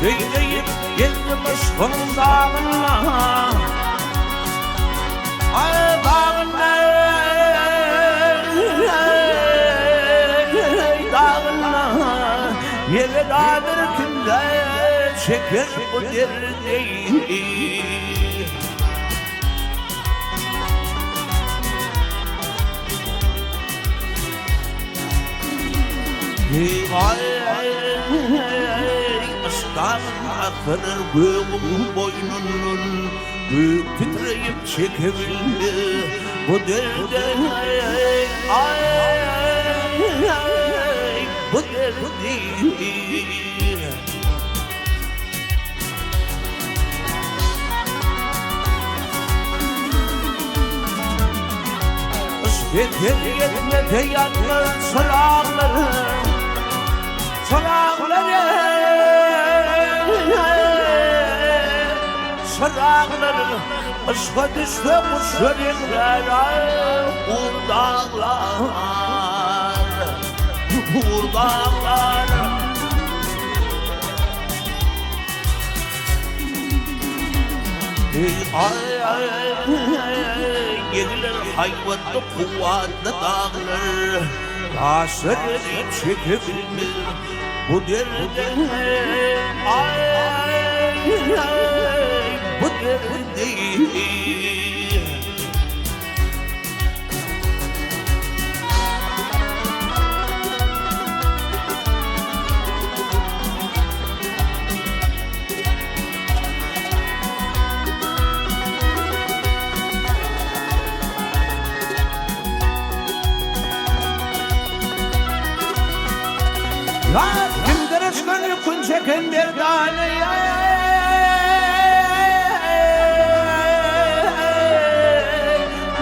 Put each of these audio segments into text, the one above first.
Söýleýip gezdim yşgyň dagynda Aý dagynda eý dagynda Ne beladyr kimde çeker bu derdi. Yşkdan akylar gögüň boýnundan, Gök titreýip çekebildi bu derdi, aý, bu derdi. Beter ýetmese ýanmaz çyraglar, Çyraglar Çyraglar Yşga düşse guşlar eňrär Ur daglar, ur daglar. Egiler haýbatly kuwwatly daglar, Daşlar erip çekebilmez bu derdi, Aý, bu derdi. Kimdir yşkyn ýükün çeken merdana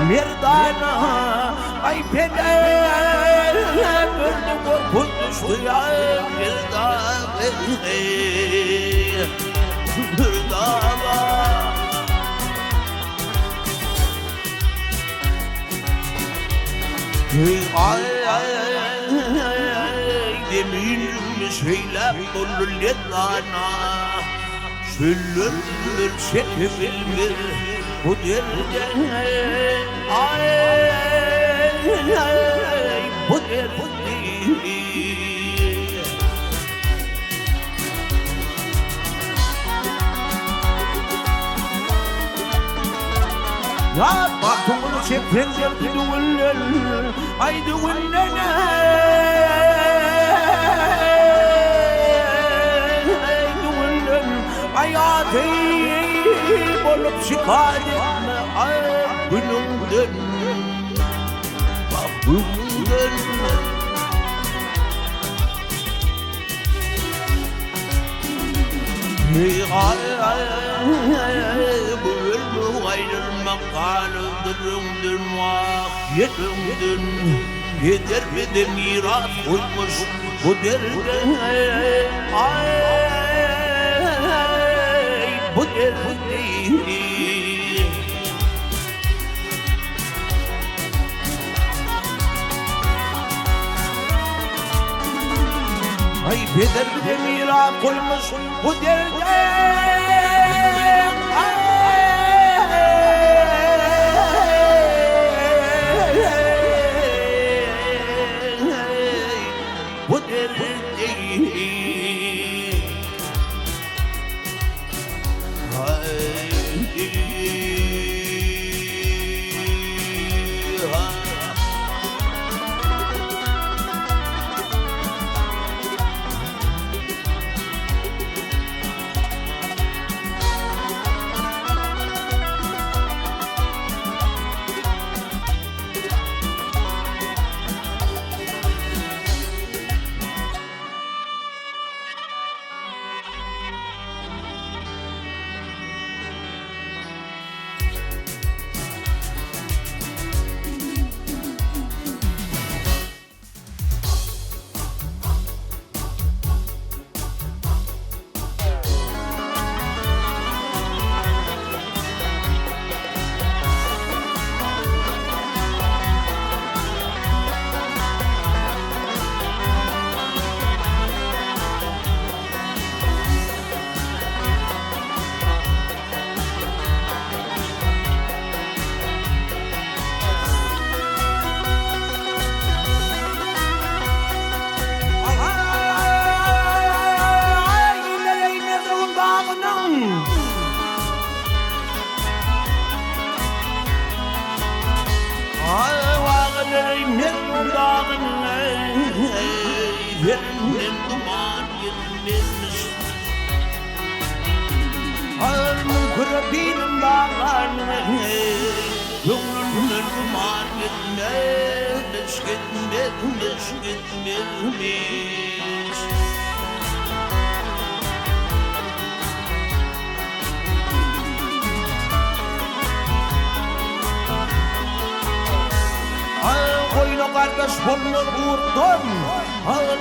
Merdana Aý peder Gördi gorkun düşdi Şeýle boldy lezzana, Çöller çekebilmez bu derde, Aý, bu derdi. Ýa bagtyňyzy çekseň derdi düwünden, Aý düwünden eý, düwünden, Aý aty bolup şikaýat etme, aý günüňden, Wah günüňden. Peder bize miras goýmuş bu derde, aý, bu derdi. Aý peder bize miras goýmuş bu derde. Bu derde. Serinden duman gitmezmiş. Müňküre bilim baglarnyň, Köňlünden güman gitmezmiş, gitmezmiş, gitmezmiş. Goýna gardaş bolmaz gurtdan,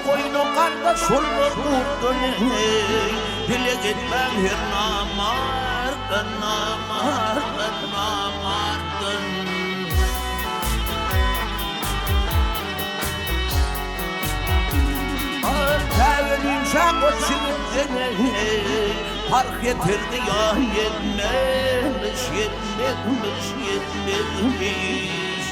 Goýna gardaş bolmaz gurtdan, Dileg etmäň her namartdan, namartdan, namartdan. Täwelin şa goç ýigitden, Parh ýeterdi ýa ýetmezmiş, ýetmezmiş, ýetmezmiş.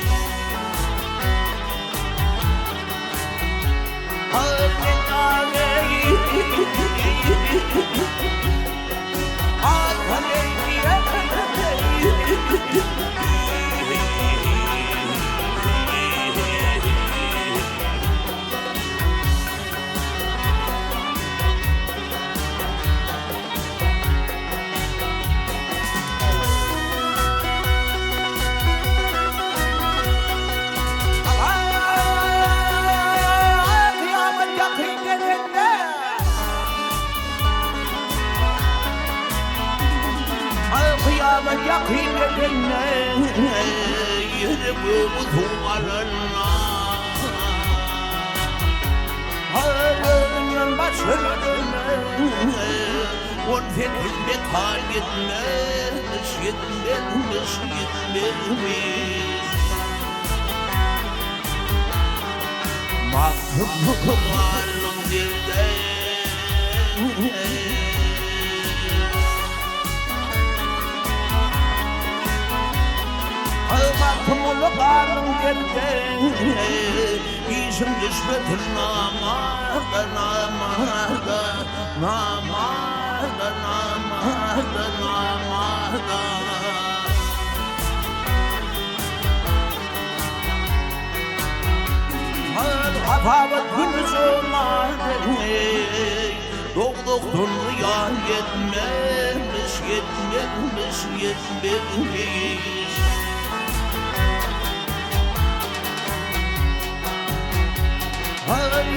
Kyýamat ýakyn gelende. Kyýamat ýakyn gelende. Ýeri gögi suw alanda. Özünden başga 18 mekan ýetmezmiş, ýetmezmiş, ýetmezmiş. Magtymgulyň derde. Magtymguly galyň derde. Işiň düşmesin namarda, namarda, namarda, namarda, namarda. Hasabat güni jomardy, Dogdukdan zyýan ýetmezmiş, ýetmezmiş, ýetmezmiş.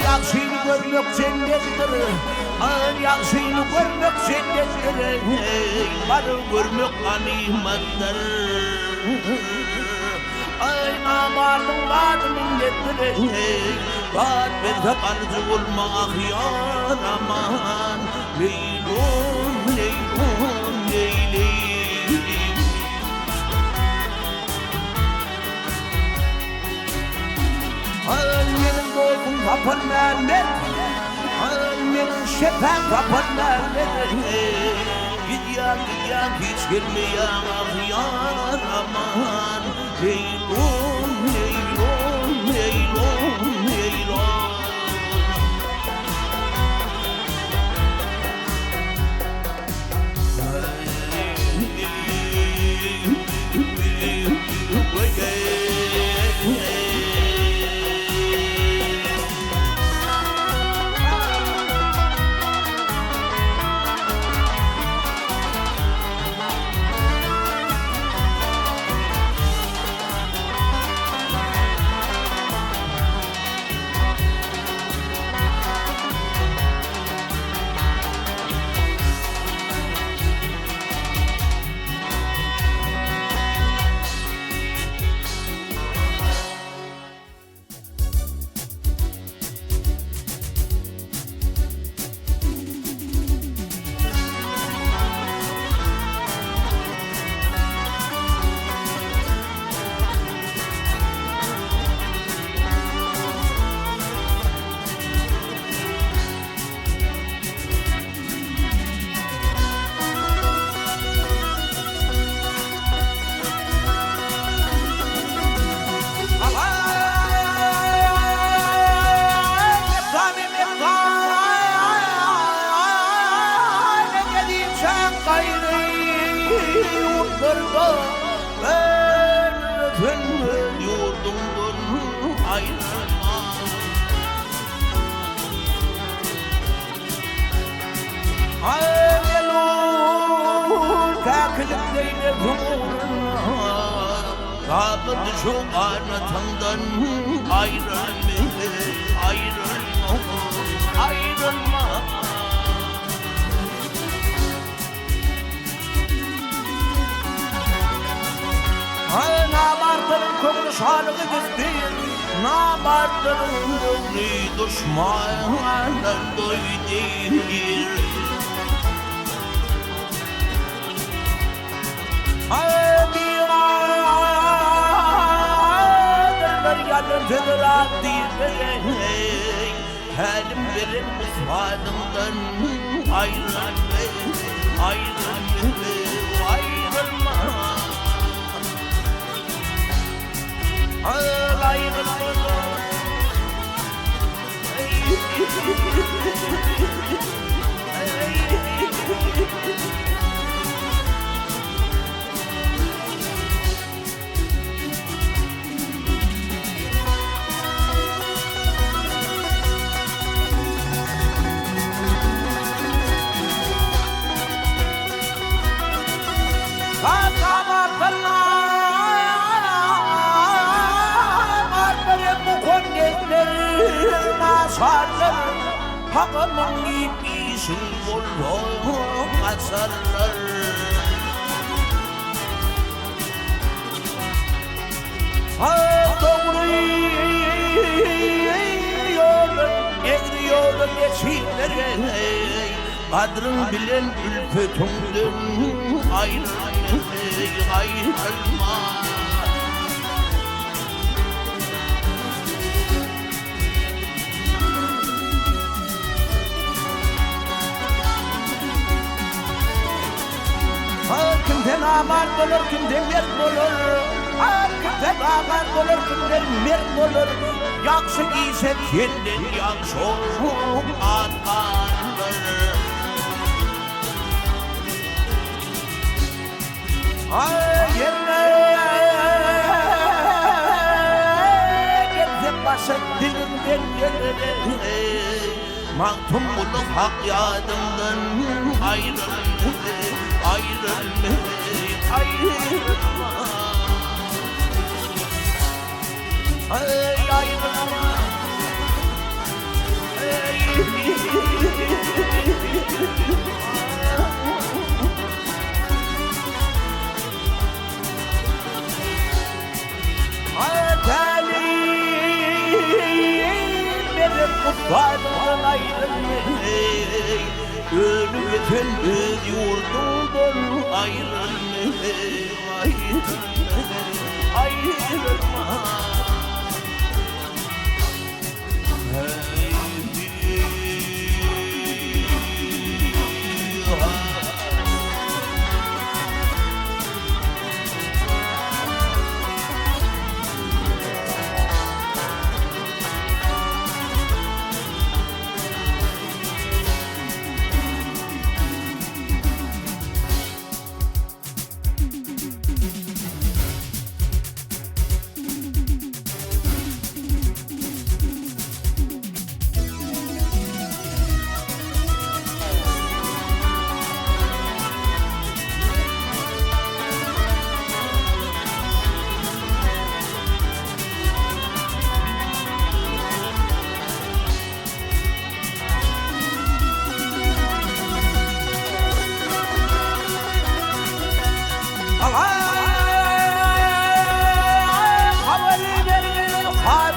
Ýagşyny görmek jennetdir, Ýagşyny görmek jennetdir, Baryp görmek ganymatdyr. Aý, namardyň bady minnetdir, Zat berse galyjy bolma ahýar aman, Leýlum, leýlum, leýlim. Aý, meniň dostum Saparmämmet, Aý, meniň şepäm Saparmämmet, Gidýäň, gidýäň, hiç gelmeýäň, ah, ýar, aman, Leýlum, leýlum, leýlum, leýlum. Gaýry ýurtlarda sen öz ýurduňdan aýrylma. Aý melul käkilik neýlesin ugruna, Daba düşüp ganatyňdan aýrylma, aýrylma, aýrylma. Aý namartlaryň köňli şalygy gitdi, Namartlaryň göwni duşmandan doýdy. Aý bigadyrlar ýalan söze razy diýseň, Tälim beren ussadyňdan aýrylma, aýrylma, aýrylma. Aýrylma. Tagamyň iýip işiň bolsa gaçarlar. Dogry ýoldan, egri ýoldan geçipler eý, Gadryň bilen ülpetiňden aýrylma, aýrylma. Kimse namart bolar, kimse mert bolar, Kimse namart bolar, kimse mert bolar, Ýagşy işe senden ýagşy at galar. Ýerine gelsek başa diliňden geler, Magtymguly hak ýadyňdan aýrylma, aýrylma, aýrylma. Aýrylma. Tälim beren ussadyňdan aýrylma, Öli ýeten öz ýurduňdan aýrylma, aýrylma, aýrylma.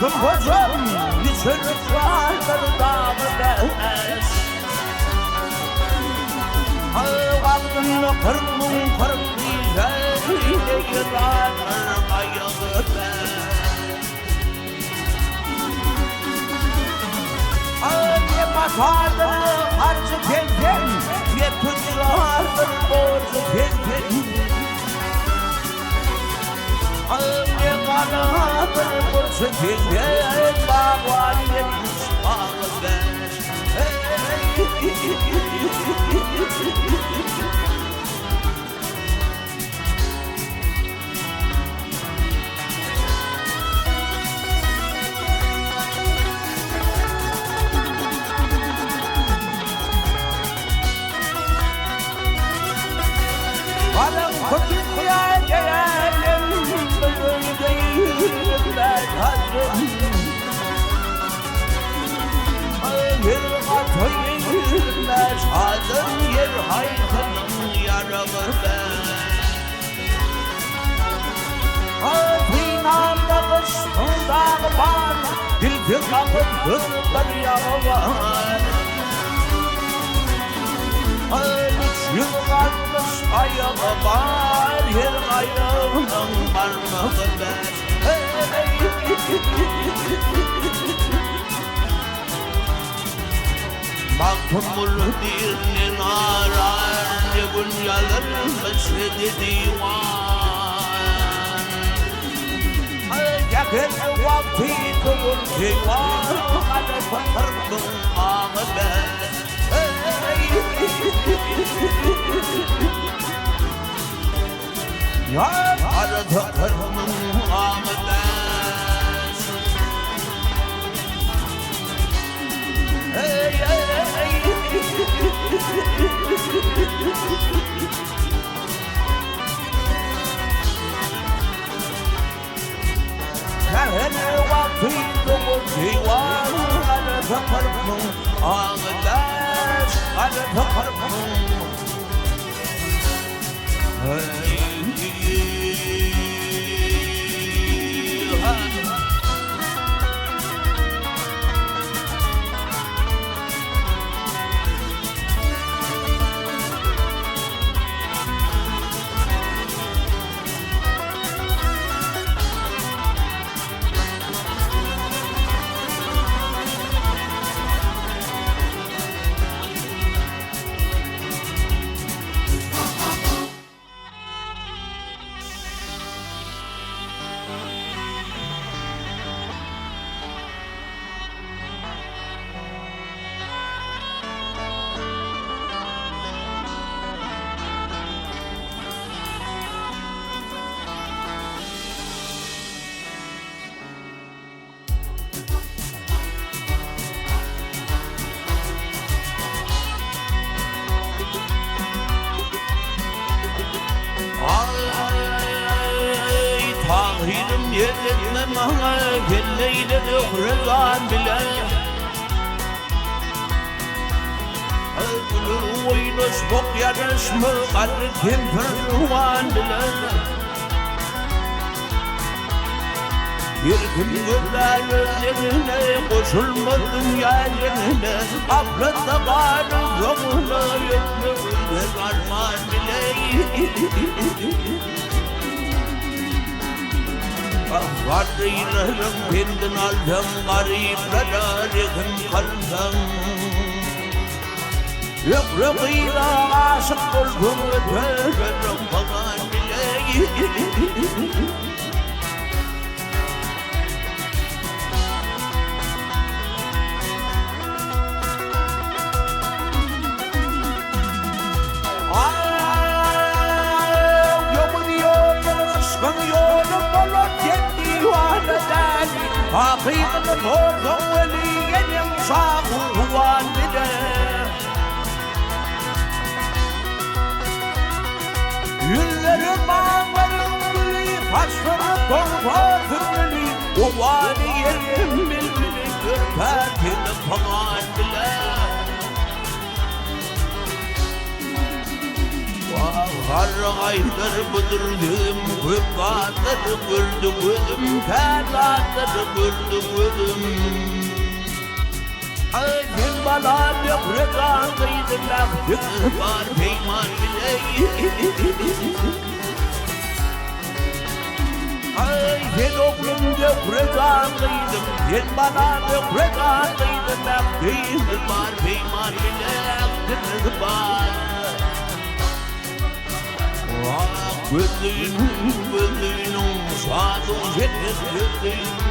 Kasym hojam niçe rüswadyr dagy bäş. Agzynda 40 040 diýse, ýylandyr aýagy bäş. Ne matadyr harjy telpen, ne tüccardyr borjy telpen. Ne galadyr burçy telpen, bagban 70 bagy bäş. Garaňky dünýäde älem bir öýde ýüzmek hazym. Ýer gaty ýüzmek hazym, ýer haýsynyň ýaragy bar. Synamda gyşyň dagy bar, Dilsiz agyzsyz bir ýagy bar. 360 aýagy bar, Her aýagynyň barmagy bäş. Magtymguly dilinden arar, Ne gün ýazylmyş idi diwan. Säher wagty dogul keýwan, Garaşa kyrpyň aňy bäş. Garaşa kyrpyň aňy bäş. Säher wagty dogul keýwan, Garaşa kyrpyň aňy bäş. Garaşa kyrpyň. Aý, Tahyrym ýer etme maňa, Kelleýle Zöhre jan bile. Gülür oýnaşmak ýaraşma, Garry kempir juwan bile. Her kim gözlär özlerine, Goşulmaz dünýä ýerine, Gaflatda galyp soňuna, Ýökme arman bile. Garrylaryň pendin alsaň, Garyplara rehim kylsaň. Ökre gyza aşyk bolsaň, Öterin pagan bile. Ýowuz ýollar yşkyň ýoly bolar sen diwana däl. Hakykyny sorsaň weli eneň şahuwan bile. Ýüzleri baglaryň güli, saçlary tolsa sürmeli, Owazy ýeriň bilbili, ürper seni pygan bile. Garry aýdar budur sözüm, Köp zatlary gördi gözüm, Kän zatlary gördi gözüm. Aý, sen balam Zöhre jan gyzym, Ähtiň bar peýman bile. Aý, sen oglum Zöhre jan gyzym, Sen balam Zöhre jan gyzym, Ähtiň bar peýman bile, Ähtiňiz bar. Ah, gözlüğünüň, gözlüğünüň, şadyň jenet gözlüğünüň.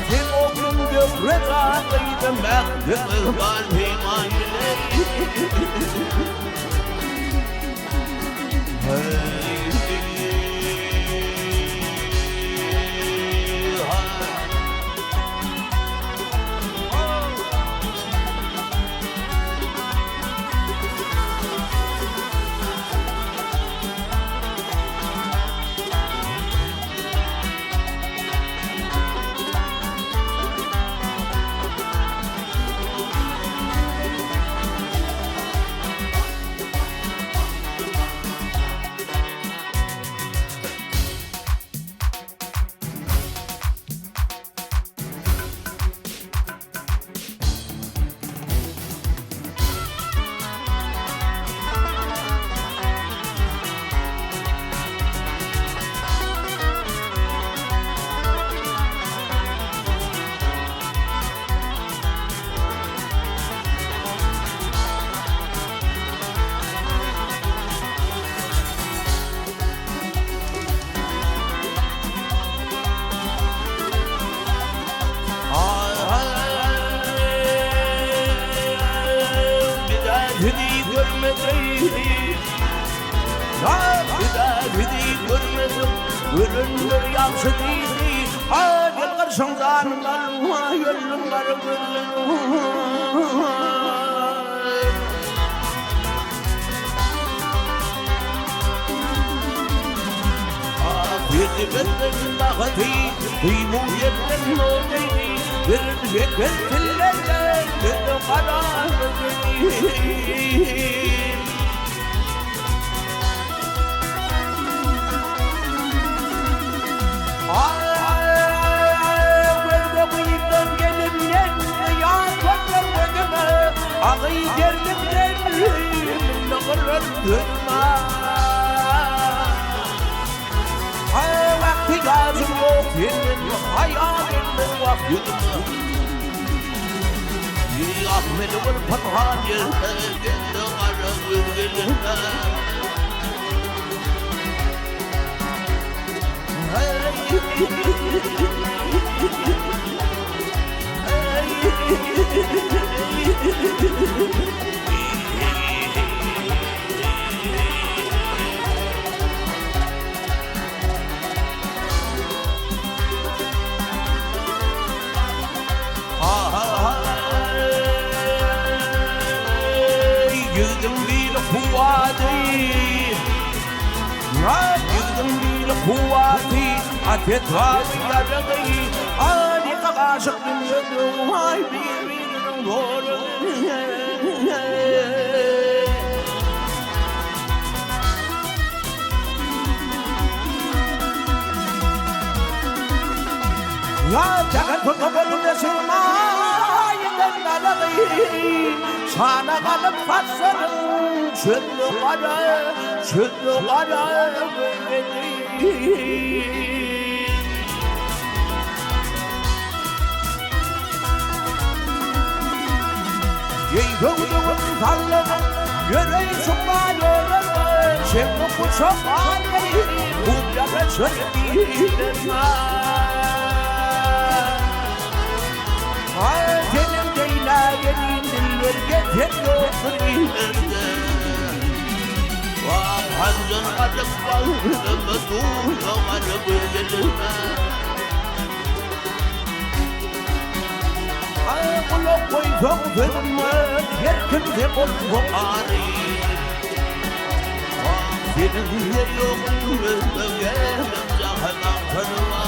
Sen oglum Zöhre jan gyzym, Ähtiňiz bar peýman bile. Görenler ýagşy diýdi, A ýylgyrşyň janymy alma, Öldüm gara gözlüm. Ýedi benden bahaty, Duýmuň ýerden nurly, Bir şeker tilleler, Gözi gara gözli. Gözde gyzdan gelimden Ýar görler gözüme Agy derdimden Gyrylar gözüme Wagty ýazym ýok senden Haýal etme wah ýüzüme Ahmedi bir pynhan ýerde Geldi gara göz gelime. Ýigdiň biri kuwwady, Ýigdiň biri kuwwaty, At etraby ýaragy, Alyka gaşyk dünýede, Waý bir-biriniň zory. Şana galyp saçlaryň Çözde gara, çözde gara Eý göwnüňiň sallanyn, Ýöreý çuňňa ýollarga, Çeňňi guşak aýy, Gum ýara çöle giderme. Aý, senem beýle gelin dilber gezen ýokdur illerde. Wah, hanjan galyp bagryma, Dura gara göz gelme. Gulak goýsaň sözüme, Her kimse bolsa ary. Seniň ýoguň özge jahan agtarma.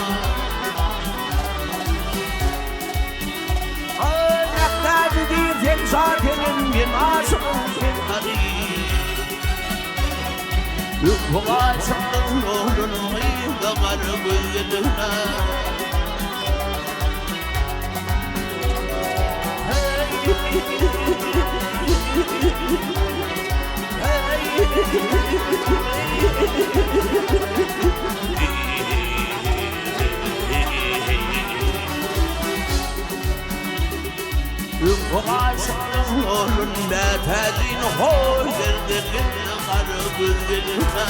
Mähtäji diýr sen şa senem, men aşygym sen ary. Öküň aşyklyň ýoluny gyzda gara göz gelme. Öňki aşyklyň ýolun Mätäjin hor ýerde gitdi gara göz gelme.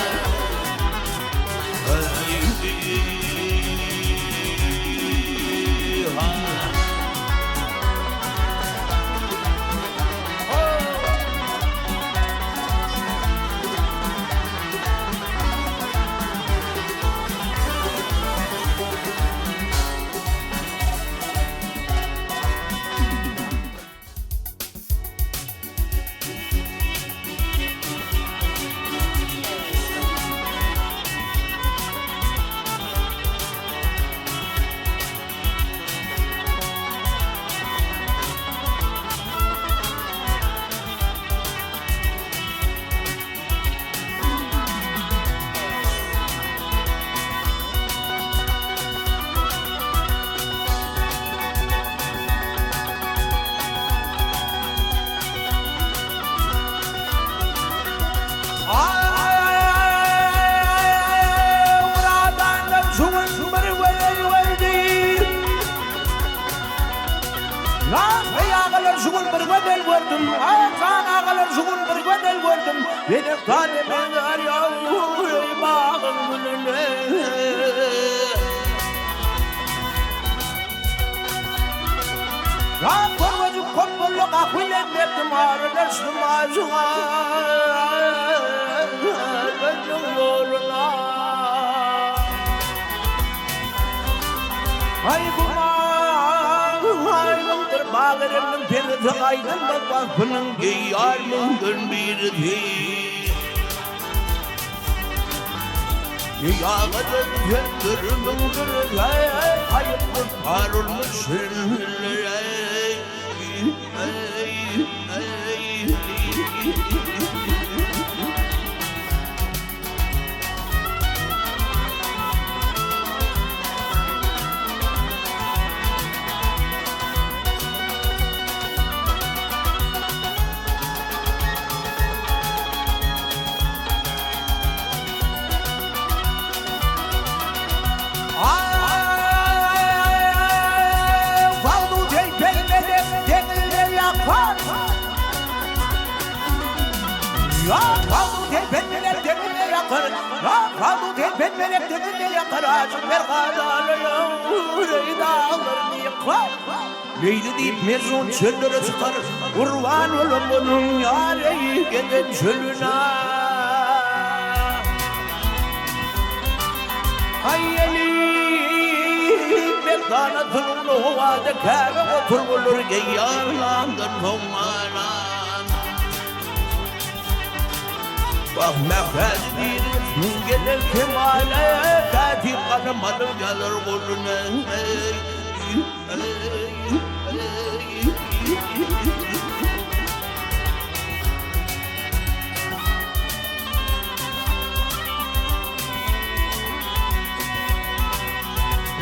Aý gümaýymdyr Bageremniň perisi aýdylmaz waspynyň geýýär müňden birisi. Ýagydyr ýüzdür müňdür aýypdyr parulmuş Leýli diýip Mejnun çöllere çykar, Gurban bolam onuň ýary gezen çölüne. Aý elip merdana zulumly howada Käbe gotur bolar geýýarlandan soň anan. Wah mähräji diýrin geler kemala, Kätip galam alyp ýazar goluna.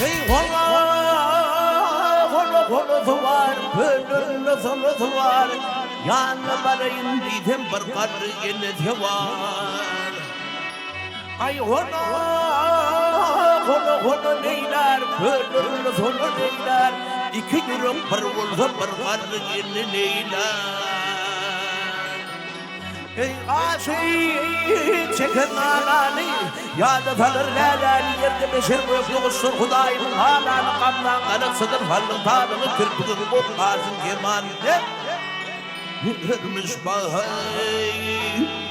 Eý hola, hola, holasy bar, Köllerinde solasy bar, Ýanyna baraýyn diýsem bir garry enesi bar. Aý hona, hona, hona neýlär, Köllerinde sona neýlär, Iki ýürek bir bolsa bir garry gelni neýlär. Eý aşyk çeken nalany, Ýada salar läläni, Ýerde beşer gök ýoguşdyr Hudaýynyň halany, Gamlaň galaçydyr saldyň talyňy, Kirpigiň gok gaşyň kemany. Dek, Ýermiş baý.